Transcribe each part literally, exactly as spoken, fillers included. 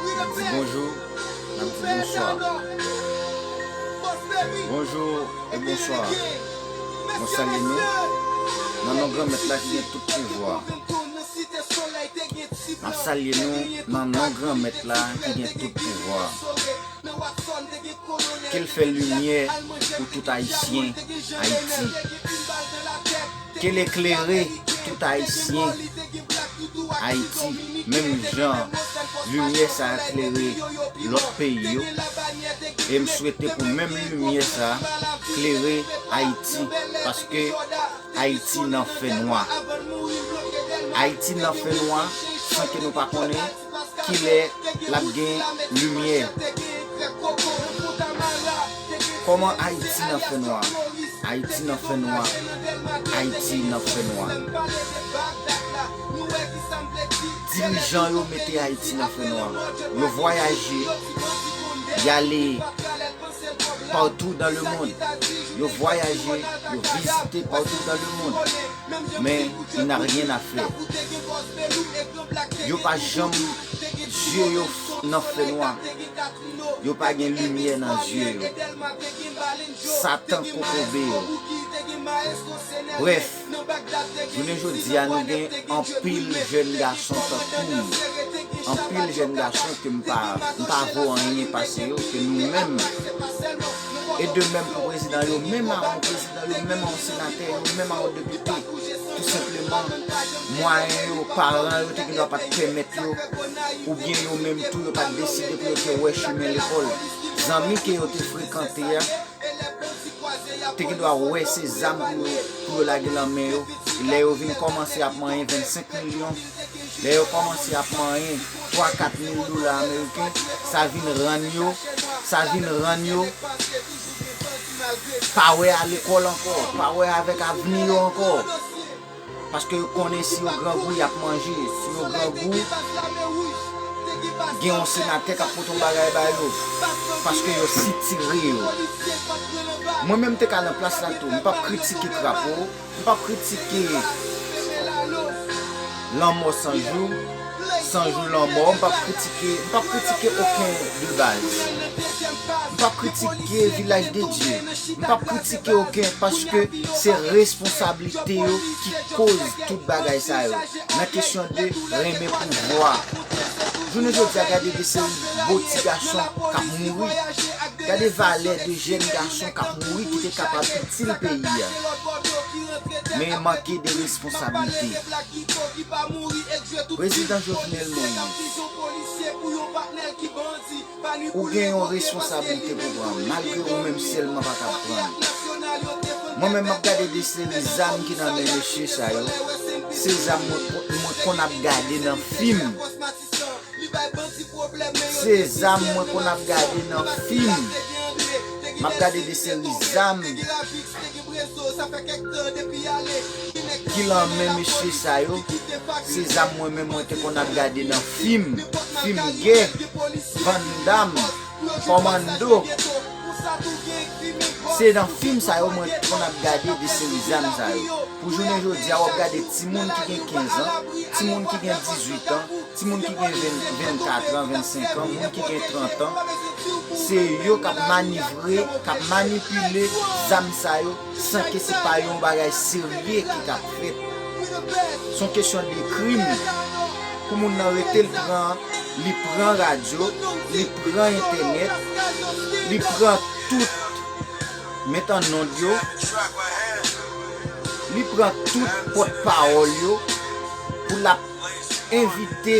N ap di bonjou, n ap di bonswa. Bonjou e bonswa. Mwen salye nou nan non Granmèt la ki gen tout pouvwa. M ap salye nou nan non Granmèt la ki gen tout pouvwa. Ke l fè limyè pou tout Ayisyen Ayiti. Ke l eklere tout Ayisyen Ayiti, menm jan limyè sa a klere lòt peyi yo. E m swete pou menm limyè sa a klere Ayiti, paske Ayiti nan fènwa. Ayiti nan fènwa, san ke nou pa konnen kilè l ap gen limyè. Kòman Ayiti nan fènwa? Ayiti nan fènwa. Ayiti nan fènwa. Dirijan yo mete Ayiti nan fènwa. Yo vwayaje, y ale partout dans le monde. Yo vwayaje, yo vizite partout dans le monde. Men, il n'a rien à faire. Yo pa janm, zye yo f- nan fènwa. Yo pa gen limyè nan zye yo. Satan kokobe yo. Brèf, jounen jodi a nou gen anpil jèn gason tankou m. Anpil jèn gason ke m pa, m pa vo anyen pase yo, ke nou menm, e de menm pou prezidan yo, menm a yon prezidan yo, menm a yon senatè yo, menm a yon depite. Tou senpleman, mwayen yo, paran yo te gen dwa pa t pèmèt yo, oubyen yo menm tou yo pa t deside pou yo te wè chimen lekòl. Zanmi ke yo te frekante a, te gen dwa wè se zam pou yo, pou yo lage nan men yo. E lè yo vin kòmanse ap manyen vennsenk milyon, lè yo kòmanse ap manyen twa, kat mil dola ameriken, sa vin rann yo, sa vin rann yo pa wè a lekòl ankò, pa wè avèk avni yo ankò. Paske yo konnen si yo grangou, y ap manje. Si yo grangou, gen yon senatè k ap pote yon bagay ba yo. Paske yo sitire yo. Mwen menm te ka nan plas la tou. M p ap kritike Krapo. M p ap kritike Lanmò San Jou. San Jou Lanmò. M p ap kritike, m p ap kritike okenn de baz. M p ap kritike Vilaj de Dye. M p ap kritike okenn paske se responsablite yo ki koz tout bagay sa yo. Nan kesyon de renmen pouvwa. Jounen jodi a, gade de seri bo ti gason k ap mouri. Gade valè de jèn gason k ap mouri ki te kapab itil peyi a. Men manke de responsablite. Prezidan Jovenel Moïse, ou gen yon responsablite pou pran, malgre ou menm sèlman pa kab pran. Mwen menm, m ap gade de seri zam ki nan men mesye sa yo. Se zam mwen, mwen konn ap gade nan fim. Se zam mwen konn ap gade nan fim. M ap gade de seri zam ki lan men mesye sa yo. Se zam mwen menm mwen te konn ap gade nan fim. Fim gè, Van Damme, Kòmando. Se nan fim sa yo mwen konn ap gade de seri zam sa yo. Pou jounen jodi a, w ap gade timoun ki gen kenz an, timoun ki gen dizuit an, timoun ki gen ven, vennkat an, vennsenk an, moun ki gen trant an, se yo k ap manivre, k ap manipile zam sa yo, san ke se pa yon bagay serye ki t ap fèt. Se yon kesyon de krim. Pou moun nan rete, l pran, li pran radyo, li pran entènèt, li pran tout metanond yo, li pran tout pòtpawòl yo pou l ap envite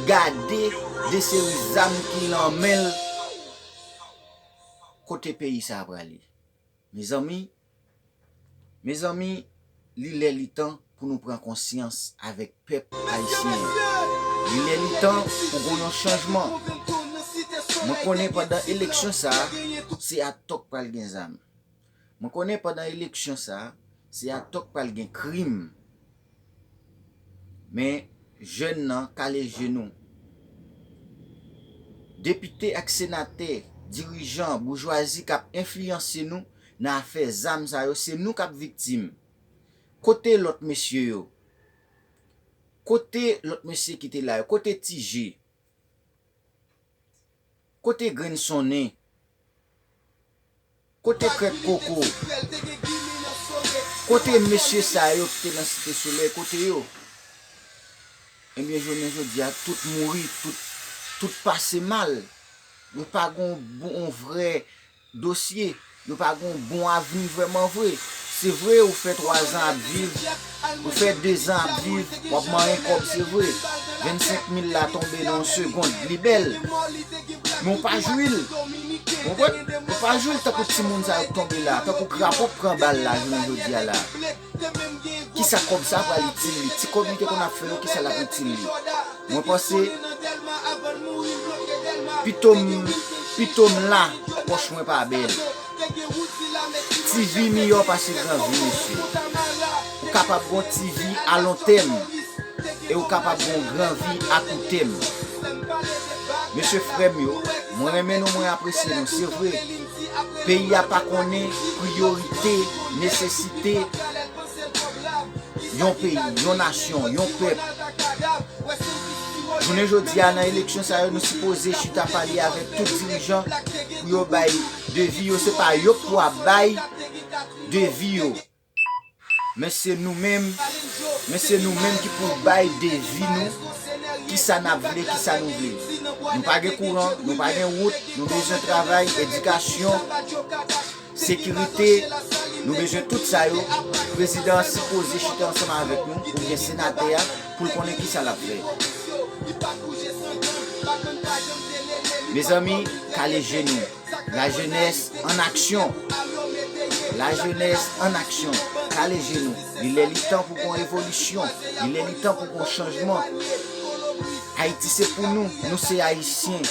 gade de seri zam ki lan men l. Kote peyi sa a prale? Mezanmi, mezanmi, li lè li tan pou nou pran konsyans avèk pèp ayisyen an. Li lè li tan pou gon yon chanjman. Mwen konnen pandan eleksyon sa a, se atò k pral gen zam. Mwen konnen pandan eleksyon sa a, se atò k pral gen krim. Men, jèn nan, kale je nou. Depite ak senatè, dirijan, boujwazi k ap enfliyanse nou nan afè zam sa yo, se nou k ap viktim. Kote lòt mesye yo? Kote lòt mesye ki te la yo? Kote Ti Je? Kote Grenn Sonnen? Kote Krèk Koko? Kote mesye sa yo ki te nan Site Solèy? Kote yo? Ebyen, jounen jodi a, tout mouri, tout, tout pase mal. Yo pa gon bon, on vrè dosye. Yo pa gon bon avni vrèman vre. Se vre, ou fè twa zan ap viv, ou fè de zan ap viv, w ap manyen kòb, se vre. Vennsenk mil la tonbe nan yon segond, li bèl. Men w pa jwi l. Ou konprann? Ou pa jwi l tankou timoun sa yo k tonbe la, tankou krapo k pran bal la, jounen jodi a la. Kisa kòb sa pral itil li? Ti kòb li te konn ap fè yo, kisa l ap itil li? Mwen panse, pito m, pito m la, pòch mwen pa bèl. Ti vi miyò pase gran vi, mesye. Ou kapab gon ti vi alontèm, e ou kapab gon gran vi akoutèm. Mesye, frè m yo, mwen renmen nou, mwen apresye nou, se vre. Peyi a pa konnen priyorite, nesesite yon peyi, yon nasyon, yon pèp. Jounen jodi a, nan eleksyon sa yo, nou sipoze chita pale avèk tout dirijan pou yo bay devi yo. Se pa yo k pou ap bay devi yo. Men se nou menm, men se nou menm ki pou bay devi nou, kisa n ap vle, kisa nou vle. Nou pa gen kouran, nou pa gen wout, nou bezwen travay, edikasyon, sekirite, nou bezwen tout sa yo. Prezidan an sipoze chita ansanm avèk nou, oubyen senatè a, pou l konnen kisa l ap fè. Mezanmi, kale je nou. Lajenès an aksyon. Lajenès an aksyon. Kale je nou. Li lè li tan pou gon evolisyon. Li lè li tan pou gon chanjman. Ayiti se pou nou. Nou se Ayisyen.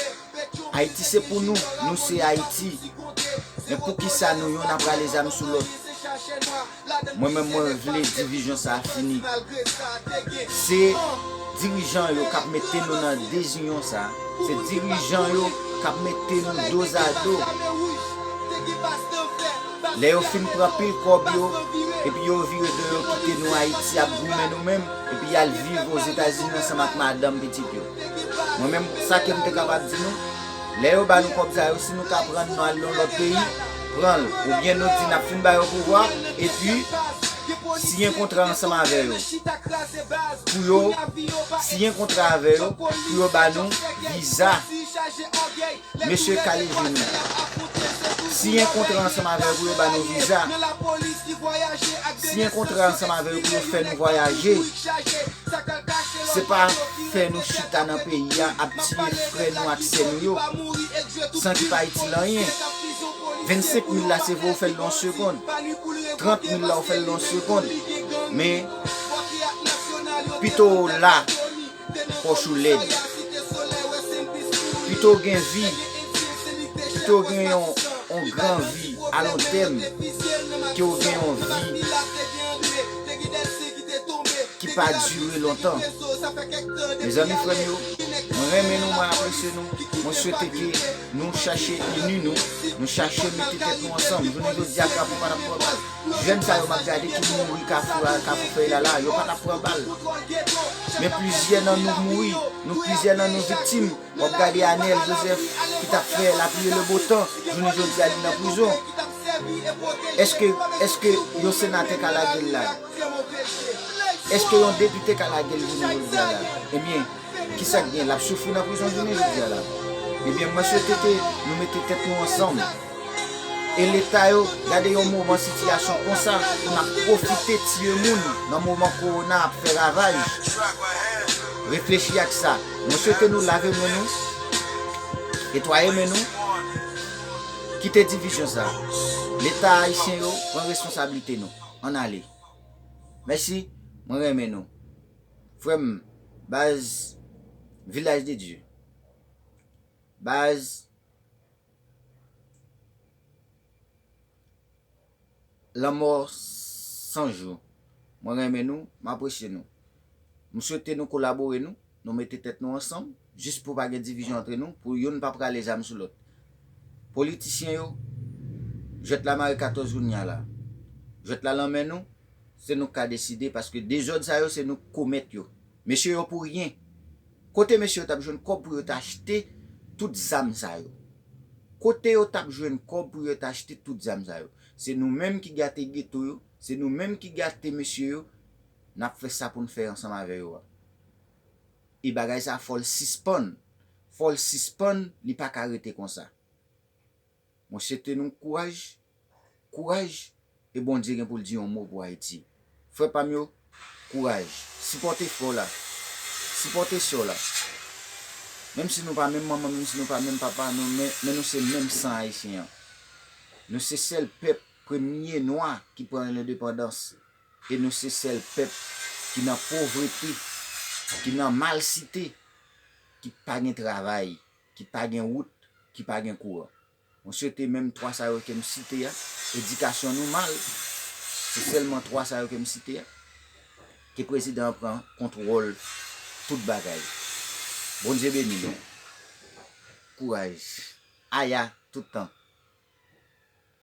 Ayiti se pou nou. Nou se Ayiti. Men poukisa nou youn ap rale zam sou lòt? Mwen menm, mwen vle divizyon sa a fini. Se dirijan yo k ap mete nou nan dezinyon sa a. Se dirijan yo k ap mete nou dozado. Lè yo fin pran pil kòb yo, epi yo vire do yo kite nou Ayiti ap goumen nou menm, epi y al viv Ozetazini ansanm ak madanm pitit yo. Mwen menm, sa ke m te kapab di nou, lè yo ba nou kòb sa yo, si nou ka pran l, nou al nan lòt peyi, pran l. Oubyen nou di n ap fin ba yo pouvwa, epi siyen kontra ansanm avè yo. Pou yo siyen kontra avè yo, pou yo ba nou viza. Mesye, kale je nou. Siyen kontra ansanm avè yo pou yo ba nou viza. Siyen kontra ansanm avè yo pou yo fè nou vwayaje. Se pa fè nou chita nan peyi a ap tiye frè nou ak sè nou yo, san ki pa itil anyen. Vennsenk mil la, se vre, ou fè l nan yon segonn. Trant mil la, ou fè l nan yon segonn. Men, pito w la, pòch ou lèd. Pito w gen vi, pito w gen yon, yon gran vi alontèm, ke w gen yon vi ki pa dire lontan. Mezanmi, frè m yo, mwen renmen nou, mwen apresye nou. Mwen swete ke nou chache ini nou, nou chache mete tèt nou ansanm. Jounen jodi a, Kafou pa t ap pran bal. Jèn sa yo m ap gade ki mouri Kafou a, Kafou Fèy la la, yo pa t ap pran bal. Men plizyè nan nou mouri, nou plizyè nan nou viktim. W ap gade Anèl Jozèf ki t ap fè lapli e le bo tan, jounen jodi a li nan prizon. Èske, èske yon senatè ka lage l la? Èske yon depite ka lage l jounen jodi a la? Ebyen, kisa k gen? L ap soufri nan prizon jounen jodi a la. Ebyen, mwen swete ke nou mete tèt nou ansanm. E Leta yo, gade yon moman sitiyasyon konsa, pou n ap pwofite tiye moun nan moman kowona ap fè ravaj. Reflechi ak sa. Mwen swete nou lave men nou, netwaye men nou, kite divizyon sa. Leta ayisyen yo, pran responsablite nou. Ann ale. Mèsi, mwen renmen nou. Frè m, baz Vilaj de Dye. Baz Lanmò San Jou. Mwen renmen nou, m apresye nou. M swete nou kolabore nou, nou mete tèt nou ansanm, jis pou pa gen divizyon antre nou, pou youn pa prale zam sou lòt. Politisyen yo, jwèt la mare katòz kounye a la. Jwèt la lan men nou, Se nou k ka deside, paske dezòd sa yo, se nou k komèt yo. Mesye yo pou ryen. Kote mesye yo t ap jwenn kòb pou yo t achte tout zam sa yo? Kote yo t ap jwenn kòb pou yo t achte tout zam sa yo? Se nou menm ki gate geto yo, se nou menm ki gate mesye yo, n ap fè sa pou n fè ansanm avè yo a. E bagay sa fò l sispann. Fò l sispann, li pa ka rete konsa. Mwen swete nou kouraj, kouraj, e Bondye gen pou l di yon mo pou Ayiti. Frè pa m yo, kouraj. Sipòte frè w la. Sipòte sè w la. Menm si nou pa menm manman, menm si nou pa menm papa, nou, men, men nou se menm san ayisyen an. Nou se sèl pèp premye nwa ki pran lendepandans. E nou se sèl pèp ki nan povrete, ki nan malsite, ki pa gen travay, ki pa gen wout, ki pa gen kouran. Mwen swete menm twa sa yo ke m site a, edikasyon nou mal, se sèlman twa sa yo ke m site a, ke prezidan an pran kontwòl tout bagay. Bondye beni nou. Kouraj. Aya tout tan.